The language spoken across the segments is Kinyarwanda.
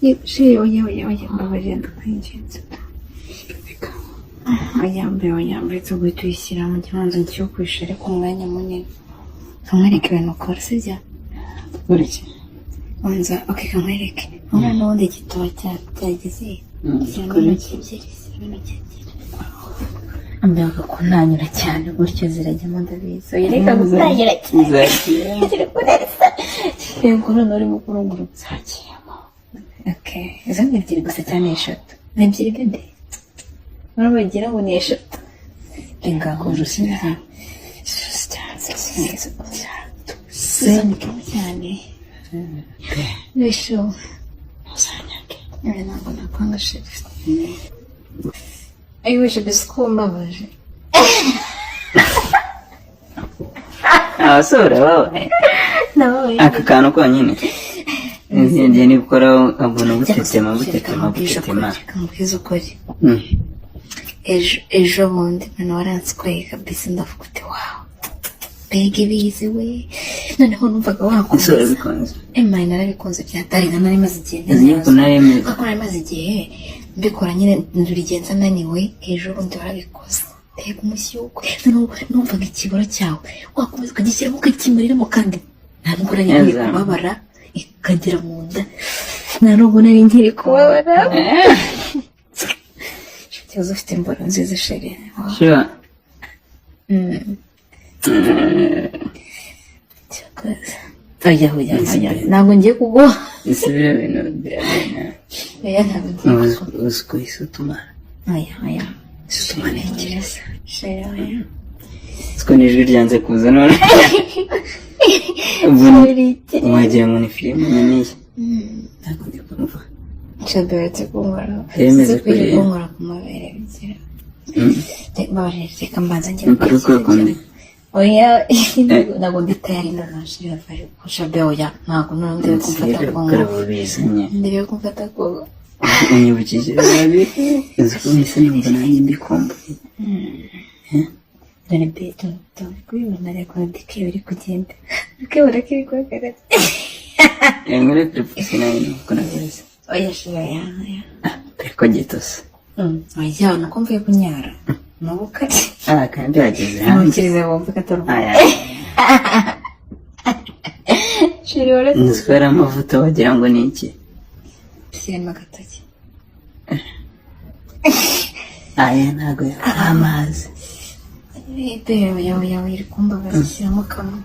Chéri, oya, oya, oya, mbabarira, ndakwinginze. Oya mbe, oya, uretse guhita uyishyira mu kibanza nshyushye ariko umwanya munini. Kamwereke ibintu ukora, sibyo? Gukora iki? Banza, okay, kamwereke. Urabona n'ubundi igituba cyageze. Shyiramo Gukora intoki iki? ebyiri, shyiramo intoki ebyiri. Mbega kuntanyura cyane gutyo, zirajyamo, ndabizi. Oya, reka gutangira cyane. Zagiyemo. Ziri kuresa. Yego, noneho urimo kurungurutsa. Zagiyemo. Okay, izo ni ebyiri gusa cyane, eshatu. Ni ebyiri, bébé. Urabagira ngo ni eshatu. Ingaho. Urusya. Sunikamo cyane. Bishu. Ntuzanyage. Ibi ntabwo nakwanga, chéri. Ayiwe chéri, siko mbabaje. Abasore babaye. Nababaye. Aka kantu konyine ngiye nikoraho nkabona butetema, butetema, butetema. Kamubwiza ukuri. Ejo ejo bundi mwana waransikoye kabisa, ndavuga uti: "Wow, mbega ibizi we!" Noneho numvaga Ese wakomeza. Urabikunze? Emaye, narabikunze byatari, nari maze igihe Uzi yuko nari meze. Kuko nari maze igihe mbikora nyine, buri gihe nza naniwe. Ejo bundi warabikoze, mbega umushyukwe! Noneho numvaga ikibura cyawe wakomeza ukagishyiramo, ukakimariramo, kandi nta nubwo nari nkiri Neza. kubabara, ikagera mu nda, nta nubwo nari nkiri kubabara. Ikibazo, ufite imboro nziza, chéri. Sure. Cyakoze, oya, oya, oya, ntabwo ngiye kuguha. Ese biriya bintu biragenda? Oya, ntabwo ngiye kuguha. Uzi ko isutuma Oya, oya. Isutuma ntekereza. Chéri, oya. Siko n'ijwi ryanze kuza none. Ubu Chéri, wagira ngo ni filime naniye, ntabwo ndi kumva. Chéri, uretse kunkoraho. Yemeze Si kwirirwa kuriya. unkora ku mabere bigira. Mbabarira, reka mbanza njye. Ukuri kwa kundi. Oya, ntabwo ndi tayari noneho, chéri, bari chéri, oya, ntabwo noneho ndebe kumfata ku Kare ngufu. Ubizanye. Ndebe kumfata ku Unyibukije nabi, uzi ko mpise numva nanjye mbikumbuye. Dore be, dore kubibona, reka ndike biri kugenda, ukibona ko iri guhagarara. Inkuru kuri pusi nayo nuko nabizi. Oya chéri, oya, oya. Ariko gitose. Oya, nuko mvuye kunyara nubu kare. Ah, kandi yageze hanze. Ntukirize wumve ko atari Aya. Chéri, waretse. Nzi ko ari amavuta, wagira ngo ni iki? Shyiramo agatoki. Aya ntabwo yari amazi. Bébé, oya, oya, iri kumbabaza. Shyiramo kamwe,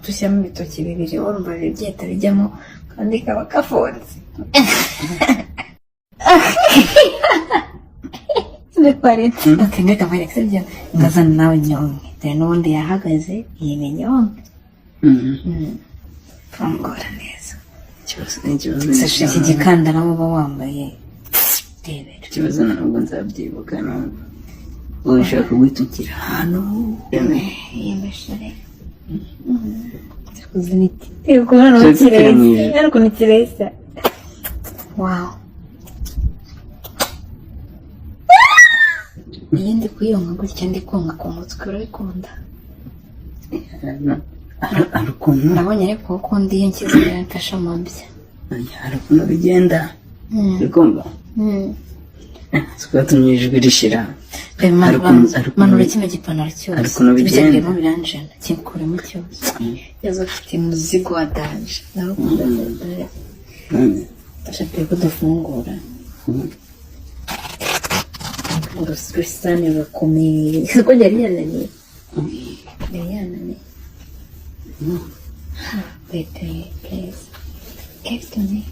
dushyiramo ibitoki bibiri, urumva bibiri byahita bijyamo kandi kaba kafunze. Okay, reka nkwereke, sibyo? Ngazana nawe nyonke, dore n'ubundi yahagaze, iyi ni nyonke. Fungura neza. Ikibazo, ikibazo. Sasha, iki gikandara uba wambaye, rebera. Ikibazo, ntabwo nzabyibuka ntabwo wowe ushaka guhita ugira ahantu. Iyi mishore kuzana iki? Uri kubona Ushaka gutera mu kireshya ijuru. Hano ukuntu kireshya, wow! Iyo ndi kuyonka gutya, ndi konka ku mutwe, urabikunda? Hari ukuntu Nabonye ariko ukunda iyo nshyize imbere mfashe amabya. Hari ukuntu bigenda, uri kumva? Twatumye ijwi rishira. Hari ukuntu Manura kino gipantaro cyose. Hari ukuntu bigenda. Byagiyemo biranjena, kikuremo cyose. Yaza ufite umuzigo wa danger, ndawukunda. None Ndashaka ko dufungura. Urusane rurakomeye, siko ryari yananiye, yari yananiye. Bébé, please give to me.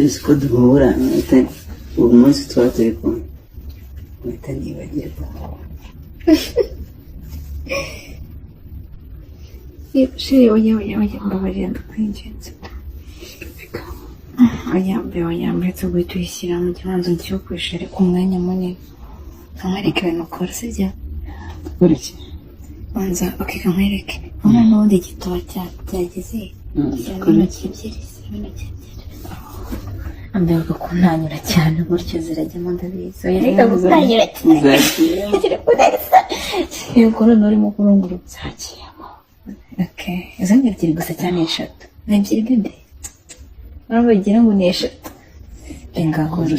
Uzi ko duhura uwo munsi tuba turi kumwe mpita nibagirwa. Chéri, oya, oya, oya, mbabarira, ndakwinginze. Oya mbe, oya, uretse guhita uyishyira mu kibanza nshyushye ariko umwanya munini. Kamwereke ibintu ukora, sibyo? Gukora iki? Banza, okay, kamwereke. Urabona n'ubundi igituba cyageze. Shyiramo Gukora intoki iki? ebyiri, shyiramo intoki ebyiri. Mbega kuntanyura cyane gutyo, zirajyamo, ndabizi. Oya, reka gutangira cyane. Zagiyemo. Ziri kuresa. Yego, noneho urimo kurungurutsa. Zagiyemo. Okay, izo ni ebyiri gusa cyane, eshatu. Ni ebyiri, bébé. Urumva bagira ngo ni eshatu. Ingahoro.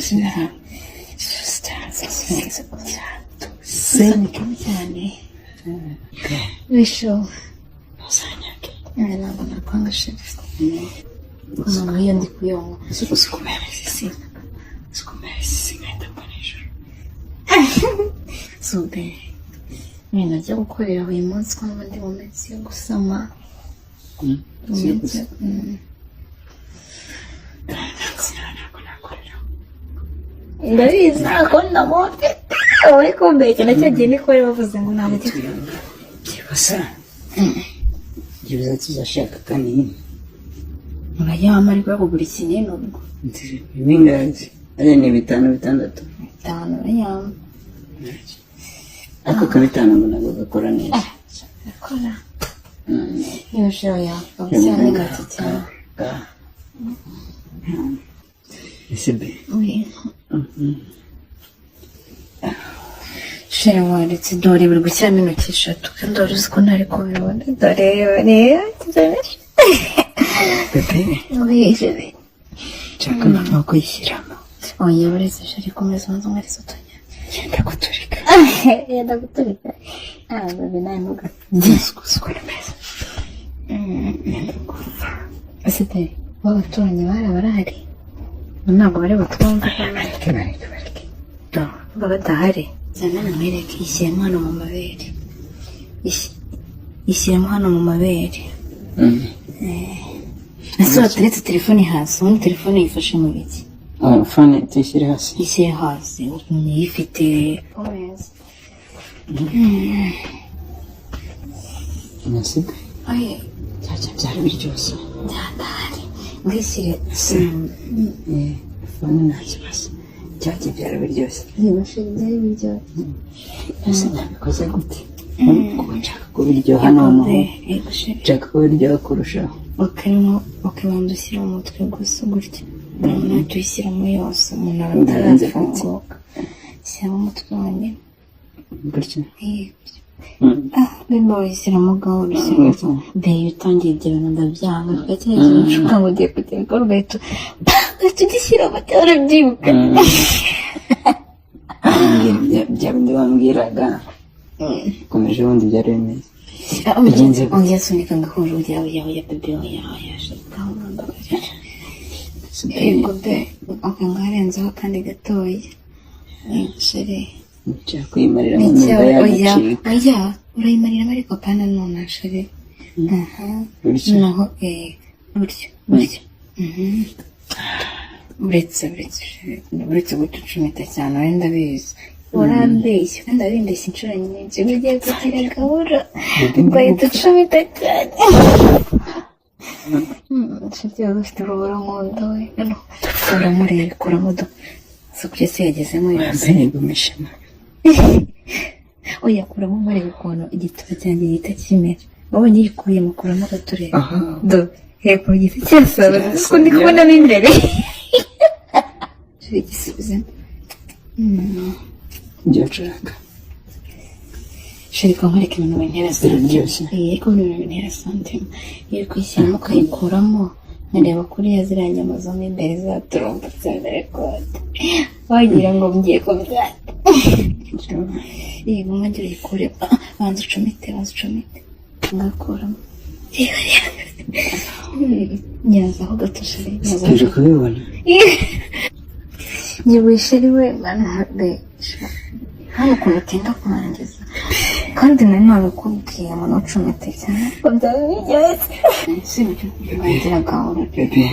Sunikamo cyane bisho. Ntuzanyage. Ntabwo nakwanga, chéri. Noneho iyo ndi kuyonywa Uzi isi nkahita mbona ijuru. Zube, ibintu ajya gukorera buri munsi, ko n'ubundi mu minsi yo gusama, mu minsi. Ntabwo nakorera. Ndabizi, ntabwo namufite uri kumbeshya. Nacyo gihe niko bari bavuze ngo ntabwo ujya. Byibuze tuzashaka kanini. Urayama, ariko yo kugura ikinini ubwo. Bingahe? Ariya ni bitanu, bitandatu. Bitanu urayama. Ariko ka bitanu ngo ntabwo gakora neza. Gakora iyo shiro yapfa cyane gato cyane. Ese be? Oui. Chéri, waretse, dore buri gushyiramo intoki eshatu, kandi wari uzi ko ntari kubibona. Dore, reba, dore. Bébé. Oui, chéri. Nshaka noneho kuyishyiramo. Oya, uretse chéri, komeza ubanza umweretse utunya. Yenda guturika. Yenda guturika. Ah, bébé, nawe Uzi ukuntu meze? Yenda gupfa. Ese pe, b'abaturanyi bari barahari? Ntabwo bari butwumve. Bareke, bareke, bareke. Baba badahari. Zana nkwereke, ishyiremo hano mu mabere. Ishyiremo hano mu mabere. Ese wateretse telefone hasi? Ubundi telefone yifashe mu biki? Phone tuyishyire hasi. Ishyire hasi, niyifite. Merci. Oye. Byajya byari biryoshye. Byatari. Ngishyire. Phone nta kibazo, byajya byari biryoshye. Yibashe, byari biryoshye. Ese nabikoze gute? Kuko nshaka ko biryoha noneho. Yego, chéri. Nshaka ko biryoha kurushaho. Ukarimo ukabanza ushyira umutwe gusa gutya, noneho tuyishyiramo yose, umuntu aba Ndarenze. atarafunguka. Shyiramo umutwe wonyine. Gutya? Yego. Ah, bimba wishyiramo gahoro, ushyiramo de. Iyo utangiye ibyo bintu ndabyanga. Kuko kiriya kintu ushuka ngo ugiye kugera ukora, ugahita ugishyiramo cyangwa urabyibuka. Bya bindi wambwiraga komeje, ubundi byari bimeze bigenze gute? Oya, sunika gahoro. Oya, oya, oya, bébé, oya, oya, gahoro, mbabarira. Yego be, ok, ngo harenzeho akandi gatoya. Yego, chéri. Nshaka kuyimarira mu Icyo numva oya. yagucika. Oya, urayimariramo ariko pana none, chéri. Aha. Gutya? Noneho gutyo, gutyo. Uretse, uretse, chéri, uretse gucucumita cyane. Wenda ndabizi urambeshya, kandi wabindeshya inshuro nyinshi ngo ugiye kugira gahoro, ugahita ucumita cyane. Inshuti yawe ufite urubura nkunda we. Noneho kuramo, urebe, kuramo do. Si se yagezemo yose? Yigumishemo. Oya, kuramo murebe ukuntu igituba cyanjye gihita kimera. Wabonye yikuyemo? Kuramo gaturebe. Aha. Do, hepfo gihita kirasaba kuko ndi kubonamo imbere. Shira igisubizo. Ibyo nshaka. Chéri, ko nkwereka ibintu bintera Biraryoshye. Iyi, ariko ibintu bintera sentiment, iyo uri kuyishyiramo ukayikuramo, nkareba kuriya ziriya nyama zo mo imbere zaturumbutse mbere kote, wagira ngo ngiye kubyara. Yego, mwongere uyikure. Ah, banza ucumite, banza ucumite, ngakuramo. Nyazaho gato, chéri, nyazaho. Uri kubibona? Yewe chéri we, mana be, hano ukuntu utinda kurangiza, kandi nari nabikubwiye ngo ntucumite cyane, ariko byaba biryoshye. Si ibyo, ngira gahoro. Bébé.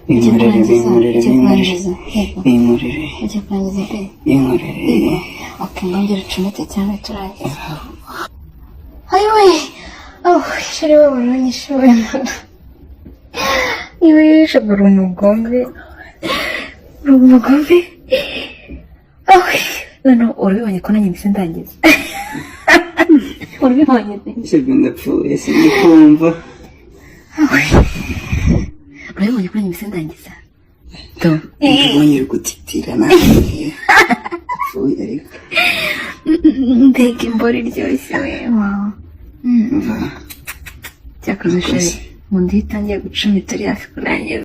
Ujya Binkorere. kurangiza. Binkorere. Ujya Binkorere. kurangiza, yego. Binkorere. Ujya kurangiza be. Binkorere. Ok, ngongera ucumite cyane, turangiza. Ayiwe, oh chéri we, waranyishe we, mana. Iwe chéri, uri umugome, uri umugome. Oh, noneho urabibonye ko nanjye mbese ndangiza? Urabibonye pe? Ese ndapfuye, sindikumva. Urabibonye ko nanjye mbese ndangiza? Do. Ndabonye uri gutitira nawe, ndapfuye ariko. Mbega imboro iryoshye we, wow. Mva. Cyakoze chéri, mu ndi itangiye gucumita uri hafi kurangiza.